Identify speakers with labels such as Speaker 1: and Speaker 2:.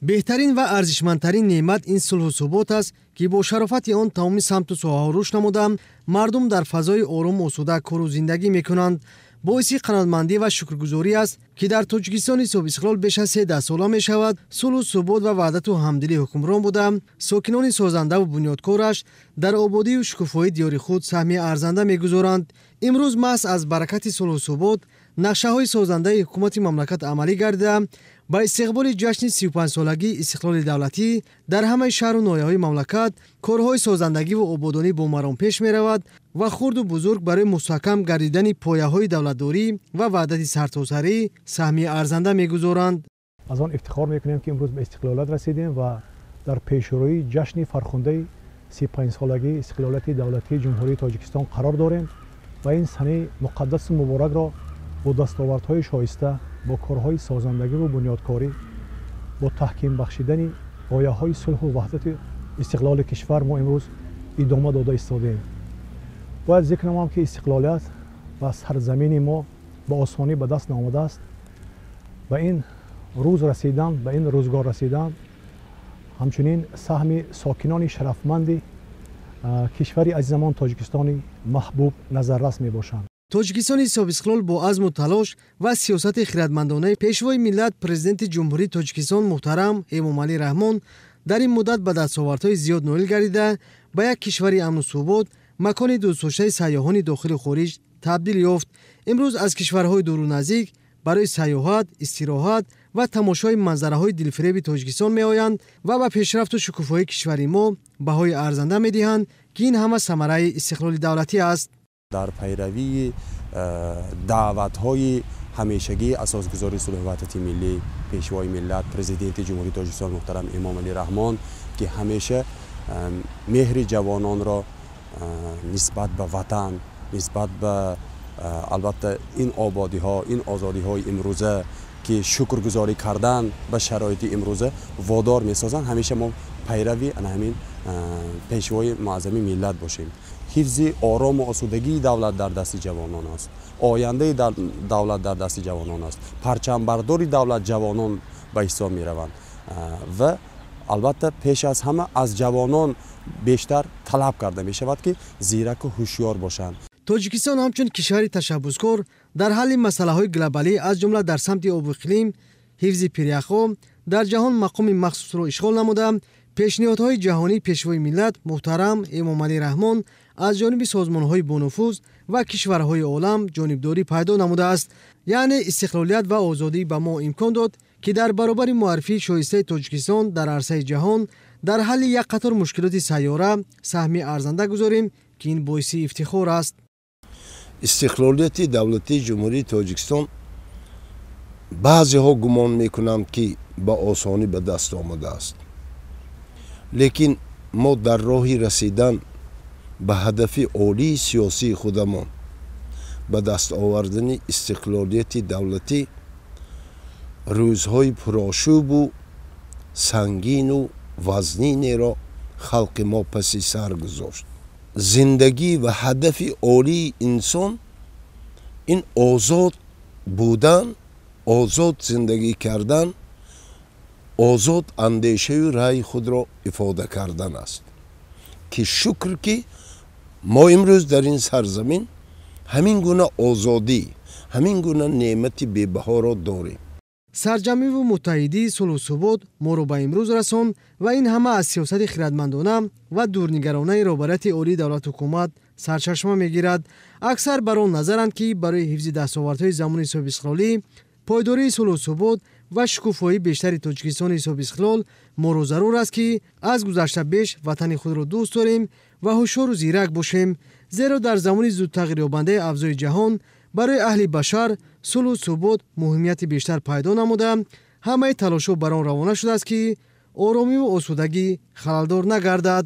Speaker 1: Беҳтарин ва арзишмандтарин неъмат ин сулҳу субот аст, ки бо шарофати он тамоми самту соҳаҳо рушд намуда, мардум дар фазои орому осуда кору зиндагӣ мекунанд. Боиси қаноатмандӣ ва шукргузорӣ аст, ки дар Тоҷикистони соҳибистиқлол беш аз 3 даҳсола мешавад сулҳу субот ва ваҳдату ҳамдилӣ ҳукмрон буда, сокинони созандаву бунёдкораш дар ободию шукуфоии диёри худ саҳми арзанда мегузоранд. Имрӯз маҳз аз баракати сулҳу субот нақшаҳои созандаи ҳукумати мамлакат амалӣ гардида, ба истиқболи ҷашни 35-солагии истиқлоли давлатӣ дар ҳамаи шаҳру ноҳияҳои мамлакат корҳои созандагиву ободонӣ бо маром пеш меравад ва хурду бузург барои мустаҳкам гардидани пояҳои давлатдорӣ ва ваҳдати сартосарӣ саҳми арзанда мегузоранд.
Speaker 2: Аз он ифтихор мекунем, ки имрӯз ба истиқлолият расидем ва дар пешрӯии ҷашни фархундаи 35-солагии истиқлолияти давлатии Ҷумҳурии Тоҷикистон қарор дорем ва ин санаи муқаддасу муборакро бо дастовардҳои шоиста, бо корҳои созандагиву бунёдкорӣ, бо таҳким бахшидани ғояҳои сулҳу ваҳдати истиқлоли кишвар мо имрӯз идома дода истодаем. Бояд зикр намоям, ки истиқлолият ба сарзамини мо ба осонӣ ба даст наомадааст. Ба ин рӯз расидан, ба ин рӯзгор расидан ҳамчунин саҳми сокинони шарафманди кишвари азизамон Тоҷикистони маҳбуб назаррас мебошанд.
Speaker 1: Тоҷикистони соҳибистиқлол бо азму талош ва сиёсати хиратмандонаи пешвои миллат, президенти Ҷумҳурии Тоҷикистон муҳтарам Эмомалӣ Раҳмон дар ин муддат ба дастовардҳои зиёд ноил гардида, ба як кишвари амну субот, макони дӯстдоштаи сайёҳони дохилу хориҷ табдил ёфт. Имрӯз аз кишварҳои дуру наздик барои сайёҳат, истироҳат ва тамошои манзараҳои дилфиреби Тоҷикистон меоянд ва ба пешрафту шукуфоии кишвари мо баҳои арзанда медиҳанд, ки ин ҳама самараи истиқлоли давлатӣ аст.
Speaker 3: Дар пайравии даъватҳои ҳамешагии асосгузори сулҳу ваҳдати миллӣ, пешвои миллат, президенти Ҷумҳурии Тоҷикистон муҳтарам Эмомалӣ Раҳмон, ки ҳамеша меҳри ҷавононро нисбат ба ватан, нисбат ба албатта ин ободиҳо, ин озодиҳои имрӯза, ки шукргузорӣ кардан ба шароити имрӯза водор месозанд, ҳамеша мо пайрави ана ҳамин пешвои муаззами миллат бошем. Ҳифзи орому осудагии давлат дар дасти ҷавонон аст, ояндаи давлат дар дасти ҷавонон аст, парчамбардори давлат ҷавонон ба ҳисоб мераванд ва албатта пеш аз ҳама аз ҷавонон бештар талаб карда мешавад, ки зираку ҳушёр бошанд.
Speaker 1: Тоҷикистон ҳамчун кишвари ташаббускор дар ҳалли масъалаҳои глобалӣ, аз ҷумла дар самти обу иқлим, ҳифзи пиряхҳо дар ҷаҳон мақоми махсусро ишғол намуда, пешниҳодҳои ҷаҳонии пешвои миллат муҳтарам Эмомалӣ Раҳмон аз ҷониби созмонҳои бонуфуз ва кишварҳои олам ҷонибдорӣ пайдо намудааст. Яъне истиқлолият ва озодӣ ба мо имкон дод, ки дар баробари муаррифии шоистаи Тоҷикистон дар арсаи ҷаҳон дар ҳалли як қатор мушкилоти сайёра саҳми арзанда гузорем, ки ин боиси ифтихор аст.
Speaker 4: Истиқлолияти давлатии Ҷумҳурии Тоҷикистон баъзеҳо гумон мекунанд, ки ба осонӣ ба даст омадааст, лекин мо дар роҳи расидан ба ҳадафи олии сиёсии худамон, ба даст овардани истиқлолияти давлатӣ, рӯзҳои пурошӯбу сангину вазнинеро халқи мо паси сар гузошт. Зиндагӣ ва ҳадафи олии инсон ин озод будан, озод зиндагӣ кардан, озод андешаю раъи худро ифода кардан аст, ки шукр, ки мо имрӯз дар ин сарзамин ҳамин гуна озодӣ, ҳамин гуна неъмати бебаҳоро дорем.
Speaker 1: Сарҷамъиву муттаҳидии сулҳу субот моро ба имрӯз расонд ва ин ҳама аз сиёсати хиратмандона ва дурнигаронаи роҳбарияти олии давлату ҳукумат сарчашма мегирад. Аксар бар он назаранд, ки барои ҳифзи дастовардҳои замони соҳибистиқлолӣ, пойдории сулҳу субот ва шукуфоии бештари Тоҷикистони соҳибистиқлол моро зарур аст, ки аз гузашта беш ватани худро дӯст дорем ва ҳушёру зирак бошем, зеро дар замони зудтағйирёбандаи авзои ҷаҳон барои аҳли башар сулҳу субот муҳимияти бештар пайдо намуда, ҳамаи талошҳо бар он равона шудааст, ки оромиву осудагӣ халалдор нагардад.